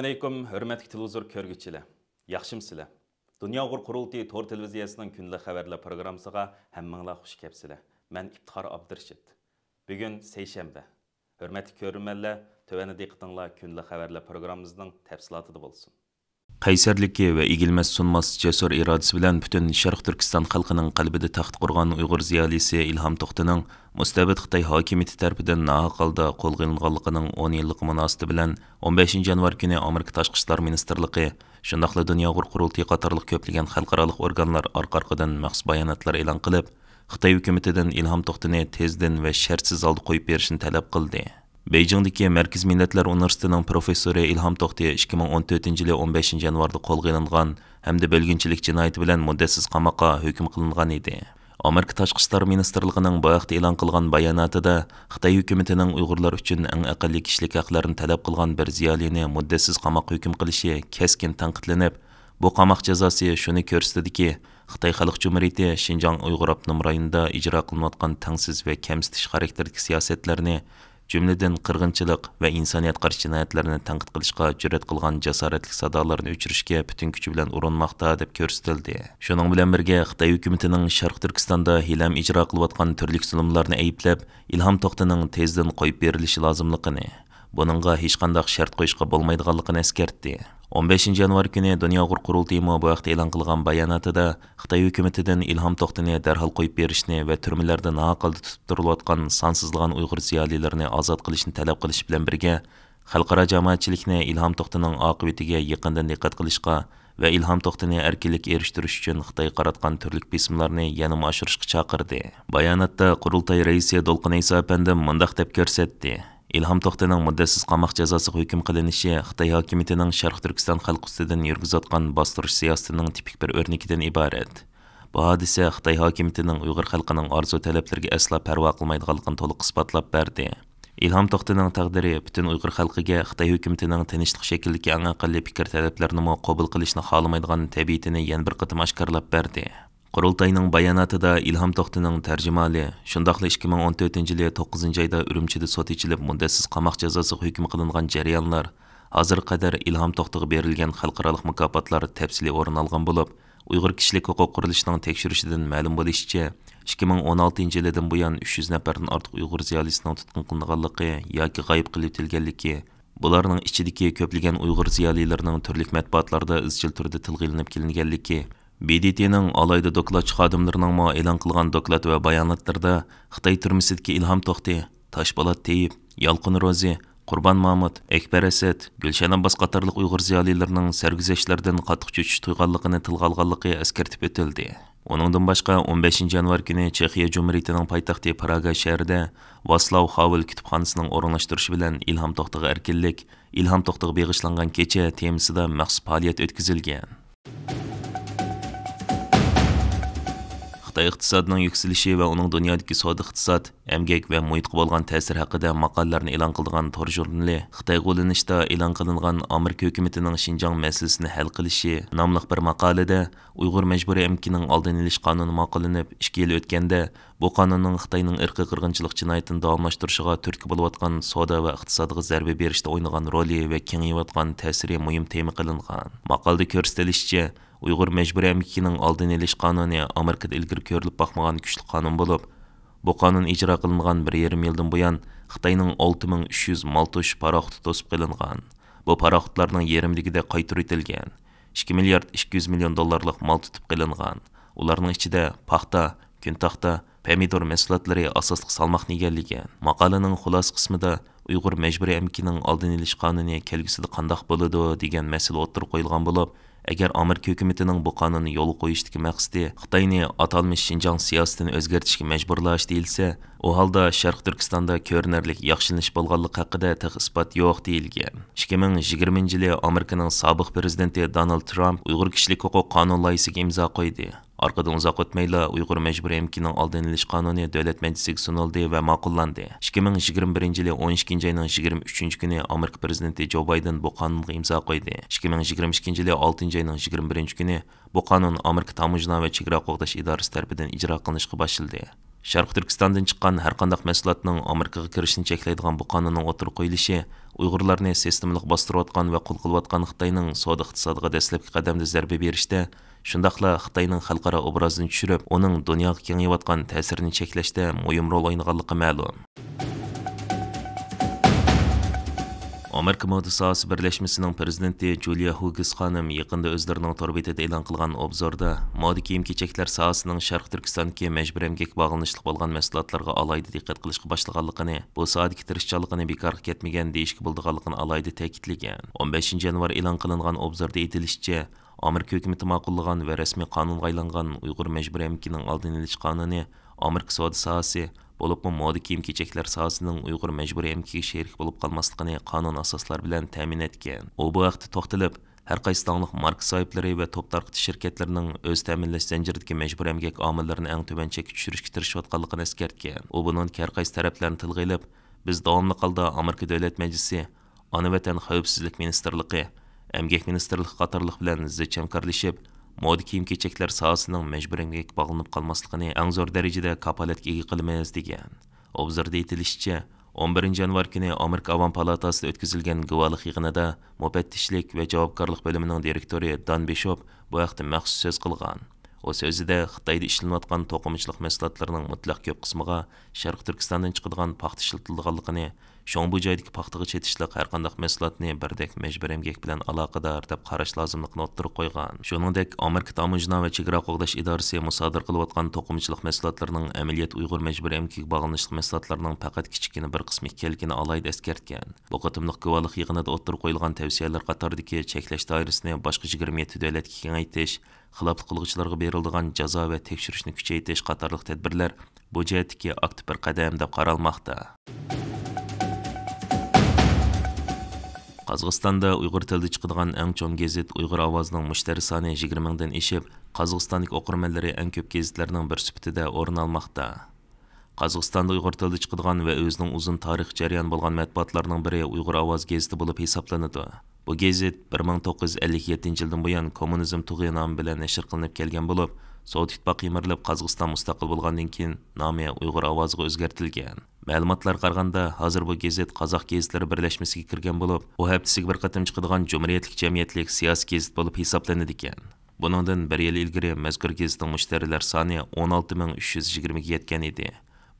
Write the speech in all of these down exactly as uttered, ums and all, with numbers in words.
ئەسسالامۇئەلەيكۇم، ھۆرمەتلىك تېلېۋىزور كۆرگۈچىلەر. ياخشىمۇسىلەر؟ دۇنيا ئۇيغۇر قۇرۇلتىيى تور تېلېۋىزىيەسىنىڭ كۈندىلىك خەۋەرلەر پروگراممىسىغا ھەممىڭلار خۇش كەپسىلەر. مەن ئىپتىخار ئابدۇرېشىت. بۈگۈن سەيشەنبە. ھۆرمەتلىك كۆرۈرمەنلەر، تۆۋەندە دىققىتىڭلار كۈندىلىك خەۋەرلەر پروگراممىمىزنىڭ تەپسىلاتىدا بولسۇن. قەيسەرلىكى ۋە ئېگىلمەس سۇنماس جەسۇر ئىرادىسى بىلەن پۈتۈن شەرقىي تۈركىستان خەلقىنىڭ قەلبىدە تەخت قۇرغان ئۇيغۇر زىيالىيسى ئىلھام توختىنىڭ مۇستەبىت خىتاي ھاكىمىيىتى تەرىپىدىن ناھەق ھالدا قولغا ئېلىنغانلىقىنىڭ ئون يىللىقى مۇناسىۋىتى بىلەن ئون بەشىنچى يانۋار كۈنى ئامېرىكا تاشقى ئىشلار مىنىستىرلىقى، شۇنداقلا دۇنيا ئۇيغۇر قۇرۇلتىيى قاتارلىق كۆپلىگەن خەلقئارالىق ئورگانلار ئارقا-ئارقىدىن مەخسۇس باياناتلار ئېلان قىلىپ، خىتاي ھۆكۈمىتىدىن ئىلھام توختىنى تېزدىن ۋە شەرتسىز ھالدا قويۇپ بېرىشنى تەلەپ قىلدى. بېيجىڭدىكى مەركىزىي مىللەتلەر ئۇنىۋېرسىتېتىنىڭ پروفېسسورى ئىلھام توختى ئىككى مىڭ ئون تۆتىنچى يىلى ئون بەشىنچى يانۋاردا قولغا ئېلىنغان ھەمدە بۆلگۈنچىلىك جىنايىتى بىلەن مۇددەتسىز قاماققا ھۆكۈم قىلىنغان ئىدى. ئامېرىكا تاشقى ئىشلار مىنىستىرلىقىنىڭ بۇ ھەقتە ئېلان قىلغان باياناتىدا، خىتاي ھۆكۈمىتىنىڭ ئۇيغۇرلار ئۈچۈن ئەڭ ئەقەللىي كىشىلىك ھەقلەرنى تەلەپ قىلغان بىر زىيالىينى مۇددەتسىز قاماققا ھۆكۈم قىلىشى كەسكىن تەنقىدلىنىپ، بۇ قاماق جازاسى شۇنى كۆرسىتىدىكى، خىتاي خەلق جۇمھۇرىيىتى شىنجاڭ ئۇيغۇر ئاپتونوم رايونىدا ئىجرا قىلىنىۋاتقان تەڭسىز ۋە كەمسىتىش خاراكتېرىدىكى سىياسەتلەرنى، جۈملىدىن قىرغىنچىلىق ۋە ئىنسانىيەتكە قارشى جىنايەتلەرنى تەنقىد قىلىشقا جۈرئەت قىلغان جاسارەتلىك سادالارنى ئۆچۈرۈشكە پۈتۈن كۈچى بىلەن ئۇرۇنماقتا، دەپ كۆرسىتىلدى. شۇنىڭ بىلەن بىرگە، خىتاي ھۆكۈمىتىنىڭ شەرقىي تۈركىستاندا ھېلىھەم ئىجرا قىلىۋاتقان تۈرلۈك زۇلۇملارنى ئەيىبلەپ، ئىلھام توختىنىڭ تېزدىن قويۇپ بېرىلىشى لازىملىقىنى، بۇنىڭغا ھېچقانداق شەرت قويۇشقا بولمايدىغانلىقىنى ئەسكەرتتى. ئون بەشىنچى يانۋار كۈنى دۇنيا ئۇيغۇر قۇرۇلتىيىمۇ بۇ ھەقتە ئېلان قىلغان باياناتىدا، خىتاي ھۆكۈمىتىدىن ئىلھام توختىنى دەرھال قويۇپ بېرىشنى ۋە تۈرمىلەردە ناھەق ھالدا تۇتۇپ تۇرۇلۇۋاتقان سانسىزلىغان ئۇيغۇر زىيالىيلىرىنى ئازاد قىلىشنى تەلەپ قىلىش بىلەن بىرگە، خەلقئارا جامائەتچىلىكنى ئىلھام توختىنىڭ ئاقىۋىتىگە يېقىندىن دىققەت قىلىشقا ۋە ئىلھام توختىنى ئەركىنلىككە ئېرىشتۈرۈش ئۈچۈن خىتايغا قاراتقان تۈرلۈك بېسىملارنى يەنىمۇ ئاشۇرۇشقا چاقىردى. باياناتتا قۇرۇلتاي رەئىسى دولقۇن ئەيسا ئەپەندى مۇنداق دەپ كۆرسەتتى: ئىلھام توختىنىڭ مۇددەتسىز قاماق جازاسىغا ھۆكۈم قىلىنىشى خىتاي ھاكىمىيىتىنىڭ شەرقىي تۈركىستان خەلقى ئۈستىدىن يۈرگۈزۈۋاتقان باستۇرۇش سىياسىتىنىڭ تىپىك بىر ئۆرنىكىدىن ئىبارەت. بۇ ھادىسە خىتاي ھاكىمىيىتىنىڭ ئۇيغۇر خەلقىنىڭ ئارزۇ تەلەپلىرىگە ئەسلا پەرۋا قىلمايدىغانلىقىنى تولۇق ئىسپاتلاپ بەردى. ئىلھام توختىنىڭ تەقدىرى پۈتۈن ئۇيغۇر خەلقىگە خىتاي ھۆكۈمىتىنىڭ تىنچلىق شەكلىدىكى ئەڭ ئەقەللىي پىكىر تەلەپلەرنىمۇ قوبۇل قىلىشنى خالىمايدىغان تەبىئىتىنى يەنە بىر قېتىم ئاشكارىلاپ بەردى. قۇرۇلتاينىڭ باياناتىدا ئىلھام توختىنىڭ تەرجىمىھالى، شۇنداقلا ئىككى مىڭ ئون تۆتىنچى يىلى توققۇزىنچى ئايدا ئۈرۈمچىدە سوت ئېچىلىپ، مۇددەتسىز قاماق جازاسىغا ھۆكۈم قىلىنغان جەريانلار، ھازىرغا قەدەر ئىلھام توختىغا بېرىلگەن خەلقئارالىق مۇكاپاتلار تەپسىلىي ئورۇن ئالغان بولۇپ، ئۇيغۇر كىشىلىك ھوقۇق قۇرۇلۇشىنىڭ تەكشۈرۈشىدىن مەلۇم بولۇشىچە، ئىككى مىڭ ئون ئالتىنچى يىلىدىن بۇيان ئۈچ يۈز نەپەردىن ئارتۇق ئۇيغۇر زىيالىيسىنىڭ تۇتقۇن قىلىنغانلىقى ياكى غايىب قىلىۋېتىلگەنلىكى، بۇلارنىڭ ئىچىدىكى كۆپلىگەن ئۇيغۇر زىيالىيلىرىنىڭ تۈرلۈك مەتبۇئاتلاردا ئىزچىل تۈردە تىلغا ئېلىنىپ كېلىنگەنلىكى، ب د ت نىڭ ئالاھىدە دوكلاتچى خادىملىرىنىڭمۇ ئېلان قىلغان دوكلات ۋە باياناتلىرىدا خىتاي تۈرمىسىدىكى ئىلھام توختى، تاشپولات تېيىپ، يالقۇن روزى، قۇربان مامۇت، ئەكبەر ئەسەت، گۈلشەن ئابباس قاتارلىق ئۇيغۇر زىيالىيلىرىنىڭ سەرگۈزەشتلەردىن قاتتىق چۆچۈش تۇيغانلىقىنى تىلغا ئالغانلىقى ئەسكەرتىپ ئۆتۈلدى. ئۇنىڭدىن باشقا، ئون بەشىنچى يانۋار كۈنى چېخىيە جۇمھۇرىيىتىنىڭ پايتەختى پراگا شەھىرىدە ۋاسلاۋ خاۋېل كۇتۇپخانىسىنىڭ ئورۇنلاشتۇرۇشى بىلەن ئىلھام توختىغا ئەركىنلىك، ئىلھام توختىغا بېغىشلانغان كېچە تېمىسىدا مەخسۇس پائالىيەت ئۆتكۈزۈلگەن. خىتاي ئىقتىسادىنىڭ يۈكسىلىشى ۋە ئۇنىڭ دۇنيادىكى سودا ئىقتىساد، ئەمگەك ۋە مۇھىتقا بولغان تەسىرى ھەققىدە ماقالىلەرنى ئېلان قىلىدىغان تور ژۇرنىلى خىتايغا ئۇلىنىشتا ئېلان قىلىنغان ئامېرىكا ھۆكۈمىتىنىڭ شىنجاڭ مەسىلىسىنى ھەل قىلىشى ناملىق بىر ماقالىدە، ئۇيغۇر مەجبۇرىي ئەمگىكىنىڭ ئالدىنى ئېلىش قانۇنى ماقۇللىنىپ ئىككى يىل ئۆتكەندە، بۇ قانۇننىڭ خىتاينىڭ ئىرقىي قىرغىنچىلىق جىنايىتىنى داۋاملاشتۇرۇشىغا تۈرتكە بولۇۋاتقان سودا ۋە ئىقتىسادىغا زەربە بېرىشتە ئوينىغان رولى ۋە كېڭىيىۋاتقان تەسىرى مۇھىم تېما قىلىنغان. ماقالىدە كۆرسىتىلىشىچە، ئۇيغۇر مەجبۇرىي ئەمگىكىنىڭ ئالدىنى ئېلىش قانۇنى ئامېرىكىدا ئىلگىرى كۆرۈلۈپ باقمىغان كۈچلۈك قانۇن بولۇپ، بۇ قانۇن ئىجرا قىلىنغان بىر يېرىم يىلدىن بۇيان خىتاينىڭ ئالتە مىڭ ئۈچ يۈز مالتۇش پاراخوتى توسۇپ قېلىنغان. بۇ پاراخوتلارنىڭ يېرىملىكىدە قايتۇرۇۋېتىلگەن. ئىككى مىليارد ئىككى يۈز مىليون دوللارلىق مال تۇتۇپ قېلىنغان. ئۇلارنىڭ ئىچىدە پاختا، كۈنتاختا، پەمىدۇر مەھسۇلاتلىرى ئاساسلىق سالماقنى ئىگىلىگەن. ماقالىنىڭ خۇلاسە قىسمىدا ئۇيغۇر مەجبۇرىي ئەمگىكىنىڭ ئالدىنى ئېلىش قانۇنى كەلگۈسىدە قانداق بولىدۇ دېگەن مەسىلە ئوتتۇرىغا قويۇلغان بولۇپ، ئەگەر ئامېرىكا ھۆكۈمىتىنىڭ بۇ قانۇننى يولغا قويۇشتىكى مەقسىتى خىتاينى ئاتالمىش شىنجاڭ سىياسىتىنى ئۆزگەرتىشكە مەجبۇرلاش دېيىلسە، ئۇ ھالدا شەرقىي تۈركىستاندا كۆرۈنەرلىك ياخشىلىنىش بولغانلىقى ھەققىدە تېخى ئىسپات يوق دېيىلگەن. ئىككى مىڭ يىگىرمىنچى يىلى ئامېرىكىنىڭ سابىق پرېزىدېنتى دونالد ترامپ ئۇيغۇر كىشىلىك ھوقۇق قانۇن لايىھىسىگە ئىمزا قويدى. ئارقىدىن ئۇزاق ئۆتمەيلا ئۇيغۇر مەجبۇرىي ئەمگىكىنىڭ ئالدىنى ئېلىش قانۇنى دۆلەت مەجلىسىگە سۇنۇلدى ۋە ماقۇللاندى. ئىككى مىڭ يىگىرمە بىرىنچى يىلى ئون ئىككىنچى ئاينىڭ يىگىرمە ئۈچىنچى كۈنى ئامېرىكا پرېزىدېنتى جو بايدېن بۇ قانۇنغا ئىمزا قويدى. ئىككى مىڭ يىگىرمە ئىككىنچى يىلى ئالتىنچى ئاينىڭ يىگىرمە بىرىنچى كۈنى بۇ قانۇن ئامېرىكا تاموژنا ۋە چېگرا قوغداش ئىدارىسى تەرىپىدىن ئىجرا قىلىنىشقا باشلىدى. شەرقىي تۈركىستاندىن چىققان ھەرقانداق مەھسۇلاتنىڭ ئامېرىكىغا كىرىشىنى چەكلەيدىغان بۇ قانۇننىڭ ئوتتۇرىغا قويۇلۇشى ئۇيغۇرلارنى سىستېمىلىق باستۇرۇۋاتقان ۋە قۇل قىلىۋاتقان خىتاينىڭ سودا ئىقتىسادىغا دەسلەپكى قەدەمدە زەربە بېرىشتە، شۇنداقلا خىتاينىڭ خەلقئارا ئوبرازىنى چۈشۈرۈپ، ئۇنىڭ دۇنياغا كېڭىيىۋاتقان تەسىرىنى چەكلەشتە مۇھىم رول ئوينىغانلىقى مەلۇم. ئامېرىكا مودا ساھەسى بىرلەشمىسىنىڭ پىرېزىدېنتى جۇلىيا ھۇگېس خانىم يېقىندا ئۆزلىرىنىڭ تور بېتىدە ئېلان قىلغان ئوبزوردا، مودا كىيىم-كېچەكلەر ساھەسىنىڭ شەرقىي تۈركىستاندىكى مەجبۇرىي ئەمگەككە باغلىنىشلىق بولغان مەھسۇلاتلارغا ئالاھىدە دىققەت قىلىشقا باشلىغانلىقىنى، بۇ ساھەدىكى تىرىشچانلىقىنى بىكارغا كەتمىگەن دېيىشكە بولىدىغانلىقىنى ئالاھىدە تەكىتلىگەن. ئون بەشىنچى يانۋار ئېلان قىلىنغان ئوبزوردا ئېيتىلىشىچە، ئامېرىكا ھۆكۈمىتى ماقۇللىغان ۋە رەسمىي قانۇنغا ئايلانغان ئۇيغۇر مەجبۇرىي ئەمگىكىنىڭ ئالدىنى ئېلىش قانۇنى ئامېرىكا سودا ساھەسى، بولۇپمۇ مودا كىيىم-كېچەكلەر ساھەسىنىڭ ئۇيغۇر مەجبۇرىي ئەمگىكىگە شېرىك بولۇپ قالماسلىقىنى قانۇن ئاساسلار بىلەن تەمىن ئەتكەن. ئۇ بۇ ھەقتە توختىلىپ، ھەر قايسى داڭلىق ماركا ساھىبلىرى ۋە توپ تارقىتىش شىركەتلىرىنىڭ ئۆز تەمىنلەش زەنجىرىدىكى مەجبۇرىي ئەمگەك ئامىللىرىنى ئەڭ تۆۋەن چەككە چۈشۈرۈشكە تىرىشىۋاتقانلىقىنى ئەسكەرتكەن. ئۇ بۇنىڭدىكى ھەر قايسى تەرەپلەرنى تىلغا ئېلىپ، بىز داۋاملىق ھالدا ئامېرىكا دۆلەت مەجلىسى، ئانا ۋەتەن خەۋپسىزلىك مىنىستىرلىقى، ئەمگەك مىنىستىرلىقى قاتارلىق بىلەن زىچ ھەمكارلىشىپ، مودا كىيىم-كېچەكلەر ساھەسىنىڭ مەجبۇرىي ئەمگەككە باغلىنىپ قالماسلىقىنى ئەڭ زور دەرىجىدە كاپالەتكە ئىگە قىلىمىز، دېگەن. ئوبزوردا ئېيتىلىشىچە، ئون بىرىنچى يانۋار كۈنى ئامېرىكا ئاۋام پالاتاسىدا ئۆتكۈزۈلگەن گۇۋاھلىق يىغىنىدا مۇپەتتىشلىك ۋە جاۋابكارلىق بۆلۈمىنىڭ دىرېكتورى دان بىشوپ بۇ ھەقتە مەخسۇس سۆز قىلغان. ئۇ سۆزىدە خىتايدا ئىشلىنىۋاتقان توقۇمىچىلىق مەھسۇلاتلىرىنىڭ مۇتلەق كۆپ قىسمىغا شەرقىي تۈركىستاندىن چىقىدىغان پاختا ئىشلىتىلىدىغانلىقىنى، شۇڭا بۇ جايدىكى پاختىغا چېتىشلىق ھەرقانداق مەھسۇلاتنى بىردەك مەجبۇرىي ئەمگەك بىلەن ئالاقىدار دەپ قاراش لازىملىقىنى ئوتتۇرىغا قويغان. شۇنىڭدەك، ئامېرىكا تاموژنا ۋە چېگرا قوغداش ئىدارىسى مۇسادىرە قىلىۋاتقان توقۇمىچىلىق مەھسۇلاتلىرىنىڭ ئەمەلىيەت ئۇيغۇر مەجبۇرىي ئەمگىكىگە باغلىنىشلىق مەھسۇلاتلارنىڭ پەقەت كىچىككىنە بىر قىسمى ئىكەنلىكىنى ئالاھىدە ئەسكەرتكەن. بۇ قېتىملىق گۇۋاھلىق يىغىنىدا ئوتتۇرىغا قويۇلغان تەۋسىيەلەر قاتارىدىكى چەكلەش دائىرىسىنى باشقا يىگىرمە يەتتە دۆلەتكە كېڭەيتىش، خىلاپلىق قىلغۇچىلارغا بېرىلىدىغان جازا ۋە تەكشۈرۈشنى كۈچەيتىش قاتارلىق تەدبىرلەر بۇ جەھەتتىكى ئاكتىپ بىر قەدەم دەپ قارالماقتا. قازاقىستاندا ئۇيغۇر تىلىدا چىقىدىغان ئەڭ چوڭ گېزىت ئۇيغۇر ئاۋازىنىڭ مۇشتەرى سانى يىگىرمە مىڭدىن ئېشىپ، قازاقىستاندىكى ئوقۇرمەنلىرى ئەڭ كۆپ گېزىتلەرنىڭ بىرى سۈپىتىدە ئورۇن ئالماقتا. قازاقىستاندا ئۇيغۇر تىلىدا چىقىدىغان ۋە ئۆزىنىڭ ئۇزۇن تارىخىي جەريانى بولغان مەتبۇئاتلارنىڭ بىرى ئۇيغۇر ئاۋازى گېزىتى بولۇپ ھېسابلىنىدۇ. بۇ گېزىت بىر مىڭ توققۇز يۈز ئەللىك يەتتىنچى يىلدىن بۇيان كوممۇنىزم تۇغى نامى بىلەن نەشر قىلىنىپ كەلگەن بولۇپ، سوۋېت ئىتتىپاقى يىمىرىلىپ، قازاقىستان مۇستەقىل بولغاندىن كېيىن نامى ئۇيغۇر ئاۋازىغا ئۆزگەرتىلگەن. مەلۇماتلارغا قارىغاندا، ھازىر بۇ گېزىت قازاق گېزىتلىرى بىرلەشمىسىگە كىرگەن بولۇپ، ئۇ ھەپتىسىگە بىر قېتىم چىقىدىغان جۇمھۇرىيەتلىك جەمئىيەتلىك سىياسىي گېزىت بولۇپ ھېسابلىنىدىكەن. بۇنىڭدىن بىر يىل ئىلگىرى مەزكۇر گېزىتنىڭ مۇشتەرىلەر سانى ئون ئالتە مىڭ ئۈچ يۈز يىگىرمىگە يەتكەن ئىدى.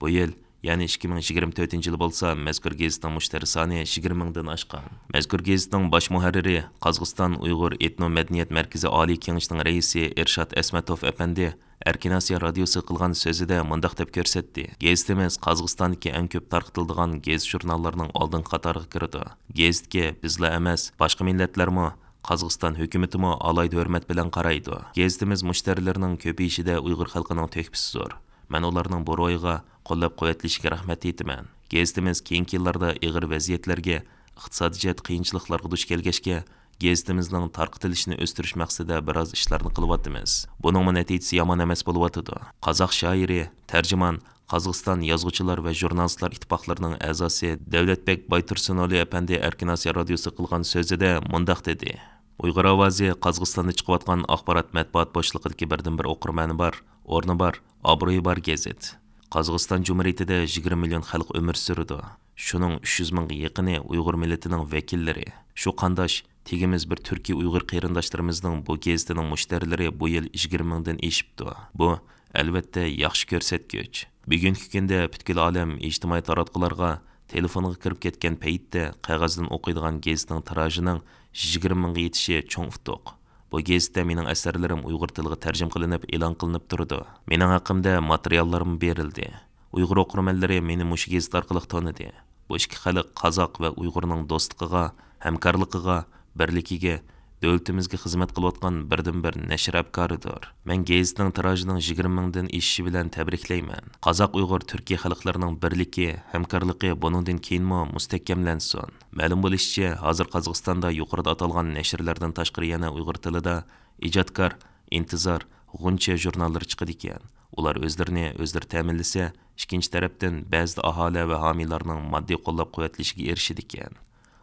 بۇ يىل، يەنى ئىككى مىڭ يىگىرمە تۆتىنچى يىل بولسا، مەزكۇر گېزىتنىڭ مۇشتەرى سانى يىگىرمە مىڭدىن ئاشقان. مەزكۇر گېزىتنىڭ باش مۇھەررىرى، قازاقىستان ئۇيغۇر ئېتنو مەدەنىيەت مەركىزى ئالىي كېڭىشىنىڭ رەئىسى ئىرشات ئەسمەتوف ئەپەندى ئەركىن ئاسىيا رادىيوسىغا قىلغان سۆزىدە مۇنداق دەپ كۆرسەتتى: گېزىتىمىز قازاقىستاندىكى ئەڭ كۆپ تارقىتىلىدىغان گېزىت ژۇرناللارنىڭ ئالدىنقى قاتارىغا كىرىدۇ. گېزىتكە بىزلا ئەمەس، باشقا مىللەتلەرمۇ، قازاقىستان ھۆكۈمىتىمۇ ئالاھىدە ھۆرمەت بىلەن قارايدۇ. گېزىتىمىز مۇشتەرىلىرىنىڭ كۆپىيىشىدە ئۇيغۇر خەلقىنىڭ تۆھپىسى زور. مەن ئۇلارنىڭ بۇ روھىغا، قوللاپ-قۇۋۋەتلىشىگە رەھمەت ئېيتىمەن. گېزىتىمىز كېيىنكى يىللاردا ئېغىر ۋەزىيەتلەرگە، ئىقتىسادىي جەھەتتە قىيىنچىلىقلارغا دۇچ كەلگەچكە، گېزىتىمىزنىڭ تارقىتىلىشىنى ئۆستۈرۈش مەقسىتىدە بىراز ئىشلارنى قىلىۋاتىمىز. بۇنىڭمۇ نەتىجىسى يامان ئەمەس بولۇۋاتىدۇ. قازاق شائىرى، تەرجىمان، قازاقىستان يازغۇچىلار ۋە ژۇرنالىستلار ئىتتىپاقلىرىنىڭ ئەزاسى دەۋلەتبېك بايتۇرسۇنئۇلى ئەپەندى ئەركىن ئاسىيا رادىيوسىغا قىلغان سۆزىدە مۇنداق دېدى: ئۇيغۇر ئاۋازى قازاقىستاندا چىقىۋاتقان ئاخبارات مەتبۇئات بوشلۇقىدىكى بىردىنبىر ئوقۇرمەنى بار، ئورنى بار، ئابرۇيى بار گېزىت. قازاقىستان جۇمھۇرىيىتىدە يىگىرمە مىليون خەلق ئۆمۈر سۈرىدۇ. شۇنىڭ ئۈچ يۈز مىڭغا يېقىنى ئۇيغۇر مىللىتىنىڭ ۋەكىللىرى. شۇ قانداش، تېگىمىز بىر تۈركىي ئۇيغۇر قېرىنداشلىرىمىزنىڭ بۇ گېزىتىنىڭ مۇشتەرىلىرى بۇ يىل يىگىرمە مىڭدىن ئېشىپتۇ. بۇ، ئەلۋەتتە، ياخشى كۆرسەتكۈچ. بۈگۈنكى كۈندە پۈتكۈل ئالەم ئىجتىمائىي تاراتقۇلارغا، تېلېفونغا كىرىپ كەتكەن پەيتتە، قەغەزدىن ئوقۇيدىغان گېزىتنىڭ تىراژىنىڭ يىگىرمە مىڭغا يېتىشى چوڭ ئۇتۇق. بۇ گېزىتتە مېنىڭ ئەسەرلىرىم ئۇيغۇر تىلىغا تەرجىمە قىلىنىپ ئېلان قىلىنىپ تۇرىدۇ. مېنىڭ ھەققىمدە ماتېرىياللارمۇ بېرىلدى. ئۇيغۇر ئوقۇرمەنلىرى مېنى مۇشۇ گېزىت ئارقىلىق تونۇدى. بۇ ئىككى خەلق، قازاق ۋە ئۇيغۇرنىڭ دوستلۇقىغا، ھەمكارلىقىغا، بىرلىكىگە، دۆلىتىمىزگە خىزمەت قىلىۋاتقان بىردىنبىر نەشر ھەمكارىدۇر. مەن گېزىتنىڭ تىراژىنىڭ يىگىرمە مىڭدىن ئېشىشى بىلەن تەبرىكلەيمەن. قازاق ئۇيغۇر تۈركىي خەلقلىرىنىڭ بىرلىكى، ھەمكارلىقى بۇنىڭدىن كېيىنمۇ مۇستەھكەملەنسۇن. مەلۇم بولۇشىچە، ھازىر قازاقىستاندا يۇقىرىدا ئاتالغان نەشرلەردىن تاشقىرى يەنە ئۇيغۇر تىلىدا ئىجادكار، ئىنتىزار، غۇنچە ژۇرناللىرى چىقىدىكەن. ئۇلار ئۆزلىرىنى ئۆزلىرى تەمىنلىسە، ئىككىنچى تەرەپتىن بەزىدە ئاھالە ۋە ھامىيلارنىڭ ماددىي قوللاپ-قۇۋۋەتلىشىگە ئېرىشىدىكەن.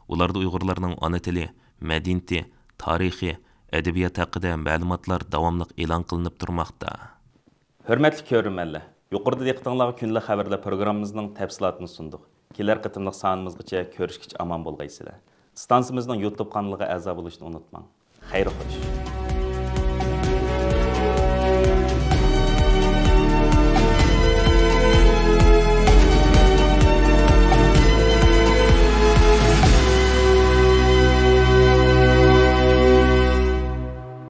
ئۇلاردا ئۇيغۇرلارنىڭ ئانا تىلى، مەدەنىيىتى، تارىخى، ئەدەبىياتى ھەققىدە مەلۇماتلار داۋاملىق ئېلان قىلىنىپ تۇرماقتا. ھۆرمەتلىك كۆرۈرمەنلەر! يۇقىرىدا دىققىتىڭلارغا كۈندىلىك خەۋەرلەر پروگراممىمىزنىڭ تەپسىلاتىنى سۇندۇق. كېلەر قېتىملىق سانىمىزغىچە كۆرۈشكىچە ئامان بولغايسىلەر. ئىستانسىمىزنىڭ يۇتۇب قانىلىغا ئەزا بولۇشنى ئۇنتۇماڭ. خەير خوش.